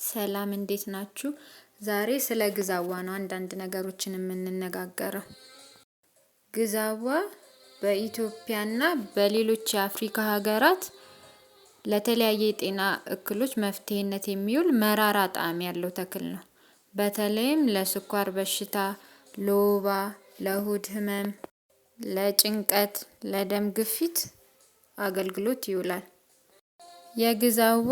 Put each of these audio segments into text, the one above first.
ሰላም እንዴት ናችሁ? ዛሬ ስለ ግዛዋ ነው አንዳንድ ነገሮችን የምንነጋገረው። ግዛዋ በኢትዮጵያና በሌሎች የአፍሪካ ሀገራት ለተለያየ የጤና እክሎች መፍትሄነት የሚውል መራራ ጣዕም ያለው ተክል ነው። በተለይም ለስኳር በሽታ፣ ለወባ፣ ለሆድ ህመም፣ ለጭንቀት፣ ለደም ግፊት አገልግሎት ይውላል። የግዛዋ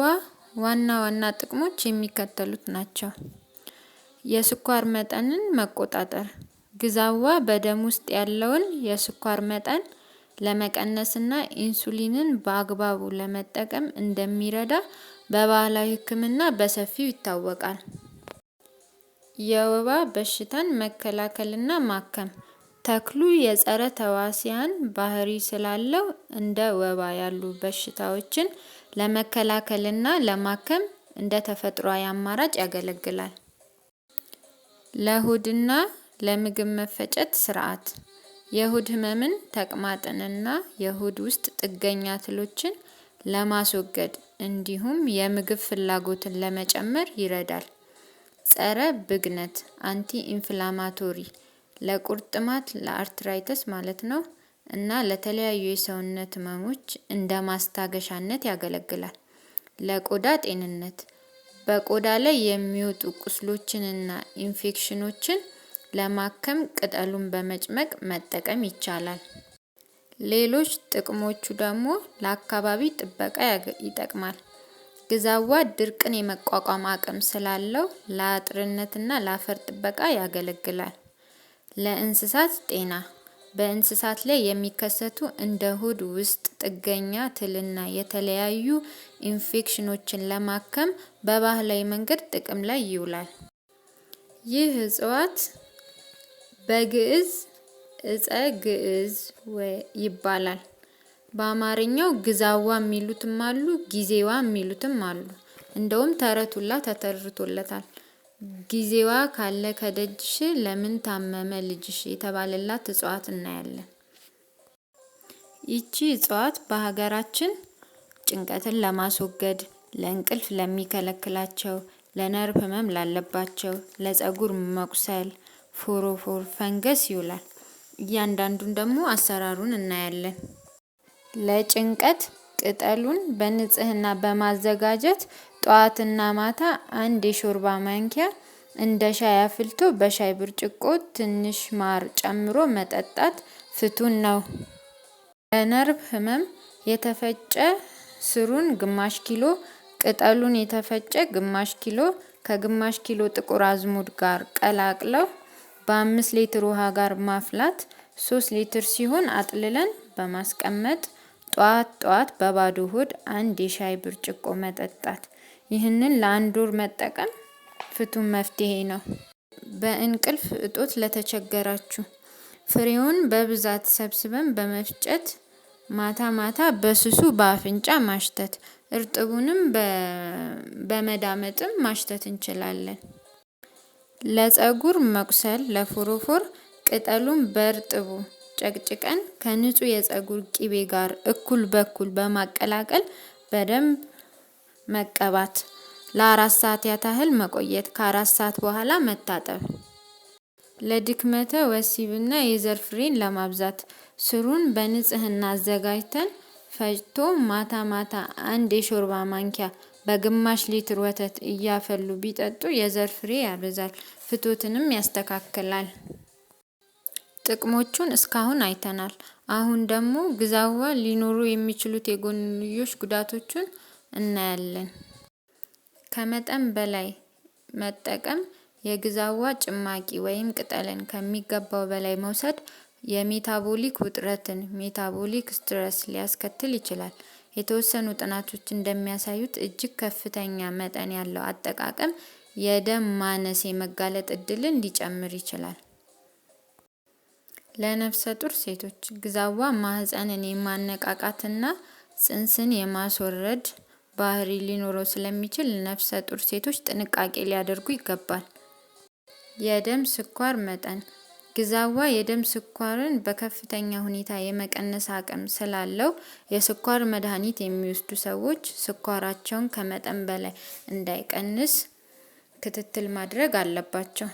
ዋና ዋና ጥቅሞች የሚከተሉት ናቸው። የስኳር መጠንን መቆጣጠር፣ ግዛዋ በደም ውስጥ ያለውን የስኳር መጠን ለመቀነስና ኢንሱሊንን በአግባቡ ለመጠቀም እንደሚረዳ በባህላዊ ሕክምና በሰፊው ይታወቃል። የወባ በሽታን መከላከልና ማከም፣ ተክሉ የጸረ ተዋሲያን ባህሪ ስላለው እንደ ወባ ያሉ በሽታዎችን ለመከላከልና ለማከም እንደ ተፈጥሯዊ አማራጭ ያገለግላል። ለሆድና ለምግብ መፈጨት ስርዓት የሆድ ህመምን፣ ተቅማጥንና የሆድ ውስጥ ጥገኛ ትሎችን ለማስወገድ እንዲሁም የምግብ ፍላጎትን ለመጨመር ይረዳል። ጸረ ብግነት anti inflammatory፣ ለቁርጥማት ለ arthritis ማለት ነው እና ለተለያዩ የሰውነት ህመሞች እንደ ማስታገሻነት ያገለግላል። ለቆዳ ጤንነት በቆዳ ላይ የሚወጡ ቁስሎችንና ኢንፌክሽኖችን ለማከም ቅጠሉን በመጭመቅ መጠቀም ይቻላል። ሌሎች ጥቅሞቹ ደግሞ ለአካባቢ ጥበቃ ይጠቅማል። ግዛዋ ድርቅን የመቋቋም አቅም ስላለው ለአጥርነትና ለአፈር ጥበቃ ያገለግላል። ለእንስሳት ጤና በእንስሳት ላይ የሚከሰቱ እንደ ሆድ ውስጥ ጥገኛ ትልና የተለያዩ ኢንፌክሽኖችን ለማከም በባህላዊ መንገድ ጥቅም ላይ ይውላል። ይህ እጽዋት በግዕዝ እጸ ግዕዝ ይባላል። በአማርኛው ግዛዋ የሚሉትም አሉ፣ ጊዜዋ የሚሉትም አሉ። እንደውም ተረቱላ ተተርቶለታል። ጊዜዋ ካለ ከደጅሽ ለምን ታመመ ልጅሽ የተባለላት እጽዋት እናያለን። ይቺ እጽዋት በሀገራችን ጭንቀትን ለማስወገድ፣ ለእንቅልፍ ለሚከለክላቸው፣ ለነርቭ ህመም ላለባቸው፣ ለጸጉር መቁሰል፣ ፎሮፎር፣ ፈንገስ ይውላል። እያንዳንዱን ደግሞ አሰራሩን እናያለን። ለጭንቀት ቅጠሉን በንጽህና በማዘጋጀት ጠዋትና ማታ አንድ የሾርባ ማንኪያ እንደ ሻይ አፍልቶ በሻይ ብርጭቆ ትንሽ ማር ጨምሮ መጠጣት ፍቱን ነው። ለነርቭ ህመም የተፈጨ ስሩን ግማሽ ኪሎ፣ ቅጠሉን የተፈጨ ግማሽ ኪሎ ከግማሽ ኪሎ ጥቁር አዝሙድ ጋር ቀላቅለው በ5 ሊትር ውሃ ጋር ማፍላት፣ 3 ሊትር ሲሆን አጥልለን በማስቀመጥ ጧት ጧት በባዶ ሆድ አንድ የሻይ ብርጭቆ መጠጣት። ይህንን ለአንድ ወር መጠቀም ፍቱን መፍትሄ ነው። በእንቅልፍ እጦት ለተቸገራችሁ ፍሬውን በብዛት ሰብስበን በመፍጨት ማታ ማታ በስሱ በአፍንጫ ማሽተት፣ እርጥቡንም በመዳመጥም ማሽተት እንችላለን። ለጸጉር መቁሰል ለፎሮፎር ቅጠሉን በእርጥቡ ጨቅጭቀን ከንጹህ የጸጉር ቂቤ ጋር እኩል በኩል በማቀላቀል በደንብ መቀባት፣ ለአራት ሰዓት ያህል መቆየት፣ ከ4 ሰዓት በኋላ መታጠብ። ለድክመተ ወሲብና የዘር ፍሬን ለማብዛት ስሩን በንጽህና አዘጋጅተን ፈጭቶ ማታ ማታ አንድ የሾርባ ማንኪያ በግማሽ ሊትር ወተት እያፈሉ ቢጠጡ የዘር ፍሬ ያበዛል፣ ፍቶትንም ያስተካክላል። ጥቅሞቹን እስካሁን አይተናል። አሁን ደግሞ ግዛዋ ሊኖሩ የሚችሉት የጎንዮሽ ጉዳቶቹን እናያለን። ከመጠን በላይ መጠቀም፣ የግዛዋ ጭማቂ ወይም ቅጠልን ከሚገባው በላይ መውሰድ የ metabolic ውጥረትን metabolic stress ሊያስከትል ይችላል። የተወሰኑ ጥናቶች እንደሚያሳዩት እጅግ ከፍተኛ መጠን ያለው አጠቃቀም የደም ማነስ የመጋለጥ እድልን ሊጨምር ይችላል። ለነፍሰ ጡር ሴቶች ግዛዋ ማህፀንን የማነቃቃትና ጽንስን የማስወረድ ባህሪ ሊኖረው ስለሚችል ነፍሰ ጡር ሴቶች ጥንቃቄ ሊያደርጉ ይገባል። የደም ስኳር መጠን፣ ግዛዋ የደም ስኳርን በከፍተኛ ሁኔታ የመቀነስ አቅም ስላለው የስኳር መድኃኒት የሚወስዱ ሰዎች ስኳራቸውን ከመጠን በላይ እንዳይቀንስ ክትትል ማድረግ አለባቸው።